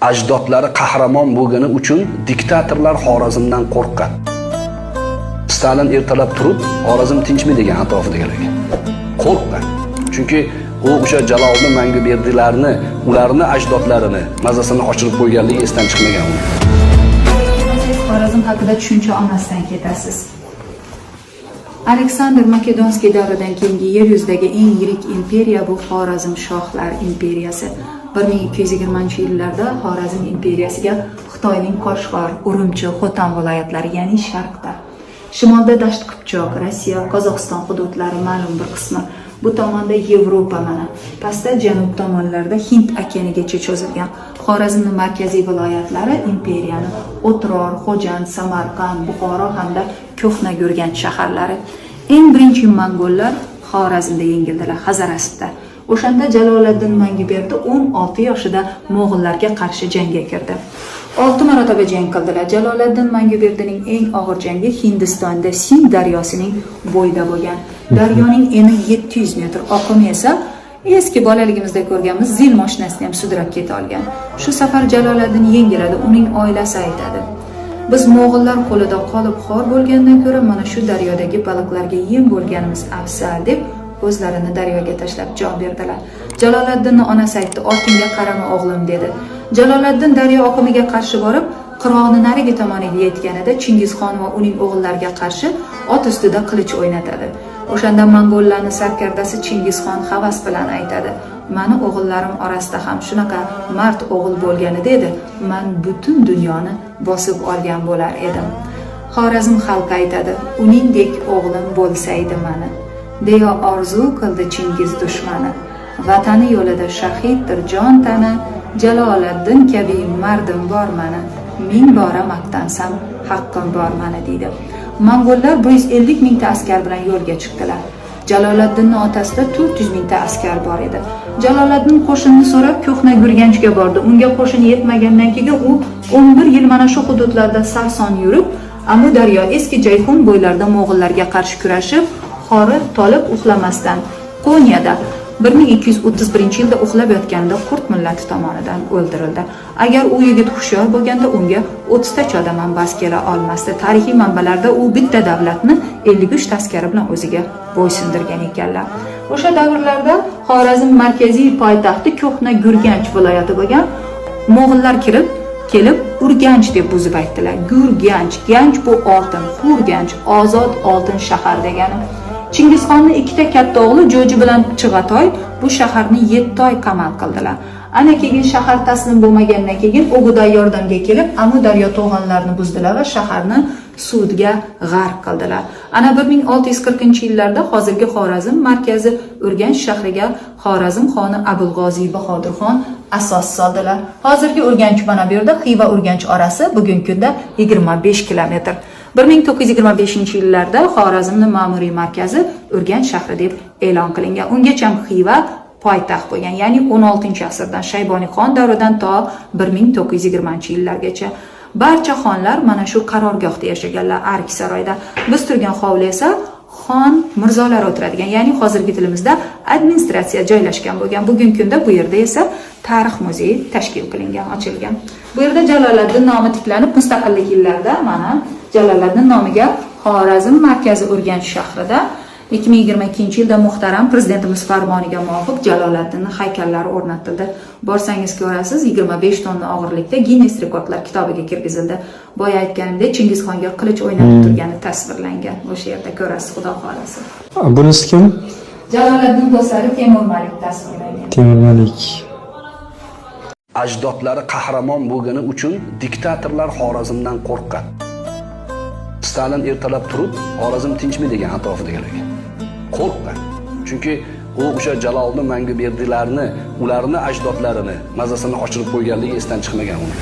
Ajdodlari qahramon bo'lgani uchun diktatorlar Xorazmdan qo'rqqan. Stalin ertalab turib, "Xorazm tinchmi?" degan atrofidagilarga. Qo'rqqan. Chunki u o'sha Jaloliddin Manguberdilarni, ularni ajdodlarini mazasini oshirib qo'yganligi esdan chiqmagan uni. Siz Xorazm haqida tushuncha olmasdan ketasiz. Aleksandr Makedonskiy davridan keyingi yer yuzidagi eng yirik imperiya bu Xorazm shohlar imperiyasi. 1220-yillarda Xorazm imperiyasiga Xitoyning Qoshg'or, Urumchi, Xotan viloyatlari, ya'ni sharqda, shimolda Dasht Qipchoq, Rossiya, Qozog'iston hududlari ma'lum bir qismi. Bu tomonda Yevropa mana, pastda janub tomonlarda Hind okeanigacha cho'zilgan. Xorazmning markaziy viloyatlari imperiyani O'tror, Xo'jand, Samarqand, Buxoro hamda Ko'hna Gurganch shaharlari. Eng birinchi mongollar Xorazmda yengildilar, Hazorasbda. O'shanda Jaloliddin Manguberdi 16 yoshida mo'g'ullarga qarshi jangga kirdi. 6 marotaba jang qildilar. Jaloliddin Manguberdining eng og'ir jangi Hindistonda Sind daryosining bo'yida bo'lgan. Daryoning eni 700 metr, oqimi esa eski bolaligimizda ko'rganmiz ZIL mashinasini ham sudrab keta olgan. Shu safar Jaloliddin yengiladi, uning oilasi aytadi: "Biz mo'g'ullar qo'lida qolib xor bo'lgandan ko'ra mana shu daryodagi baliqlarga yem bo'lganimiz afzal", deb o'zlarini daryoga tashlab jon berdilar. Jaloliddinni onasi aytdi: "Ortingga qarama, o'g'lim", dedi. Jaloliddin daryo oqimiga qarshi borib, qirg'oqni narigi tomoniga yetganida Chingizxon va uning o'g'illariga qarshi ot ustida qilich o'ynatadi. O'shanda mongollarni sarkardasi Chingizxon havas bilan aytadi: "Mani o'g'illarim orasida ham shunaqa mard o'g'il bo'lganida edi, man butun dunyoni bosib olgan bo'lar edim". Xorazm xalqi aytadi: "Uningdek o'g'lim bo'lsaydi mani", deya orzu qildi Chingiz dushmani. Vatani yo'lida shahiddir jon tani, Jaloliddin kabi mardim bor mani, ming bora maqtansam haqqim bor mani, deydi. Mongollar 150 mingta askar bilan yo'lga chiqdilar. Jaloliddinni otasida 400 mingta askar bor edi. Jaloliddin qo'shinni so'rab Ko'hna Gurganchga bordi. Unga qo'shin yetmagandan keyin u 11 yil mana shu hududlarda sarson yurib, Amu daryo, eski Jayhun bo'ylarida mo'g'ullarga qarshi kurashib, horib tolib uxlamasdan Konyada 1231 yilda uxlab yotganida qurt millati tomonidan o'ldirildi. Agar u yigit hushyor bo'lganda, unga 30 tacha odam ham bas kela olmasdi. Tarixiy manbalarda u bitta davlatni 53 ta askari bilan o'ziga bo'ysundirgan ekanlar. O'sha davrlarda Xorazm markaziy poytaxti Ko'hna Gurganch viloyati bo'lgan. Mo'g'ullar kirib kelib Urganch deb buzib aytdilar. Gurganch, ganch bu oltin, Hurganch ozod oltin shahar degani. Chingizxonni ikkita katta o'g'li Jo'ji bilan Chig'atoy bu shaharni 7 oy qamal qildilar. Ana keyin shahar taslim bo'lmagandan keyin O'guday yordamga kelib, Amu daryo to'g'onlarini buzdilar va shaharni suvga g'arq qildilar. Ana 1640-yillarda hozirgi Xorazm markazi Urganch shahriga Xorazm xoni Abulg'oziy Bahodirxon asos soldilar. Hozirgi Urganch mana bu yerda, Xiva Urganch orasi bugungi kunda 25 kilometr. 1925 yillarda Xorazmning ma'muriy markazi Urganch shahri deb e'lon qilingan. Ungacha Xiva poytaxt bo'lgan, ya'ni 16-asrdan, Shayboniy xon davridan to 1920 yillargacha. Barcha xonlar mana shu qarorgohda yashaganlar, Ark saroyda. Biz turgan hovli esa xon mirzolar o'tiradigan, ya'ni hozirgi tilimizda administratsiya joylashgan bo'lgan. Bugungi kunda bu yerda esa tarix muzeyi tashkil qilingan, ochilgan. Bu yerda Jaloliddin nomi tiklanib, mustaqillik yillarida mana Jaloliddin nomiga Xorazm markazi Urganch shahrida 2022 yilda muhtaram prezidentimiz farmoniga muvofiq Jaloliddinning haykallari o'rnatildi. Borsangiz ko'rasiz, 25 tonna og'irlikda Guinness rekordlar kitobiga kirgizildi. Boya aytganimdek, Chingizxonga qilich o'ynatib turgani tasvirlangan. O'sha yerda ko'rasiz, xudo xohlasa. Bunisi kim? Jaloliddin do'stlari Temur Malik tasvirlangan. Temur Malik. Ajdodlari qahramon bo'lgani uchun diktatorlar Xorazmdan qo'rqqan. Stalin ertalab turib, "Xorazm tinchmi?" degan atrofidagilarga. Qo'rqqan. Chunki u o'sha Jaloliddin Manguberdilarni, ularni ajdodlarini mazasini oshirib qo'yganligi esdan chiqmagan uni.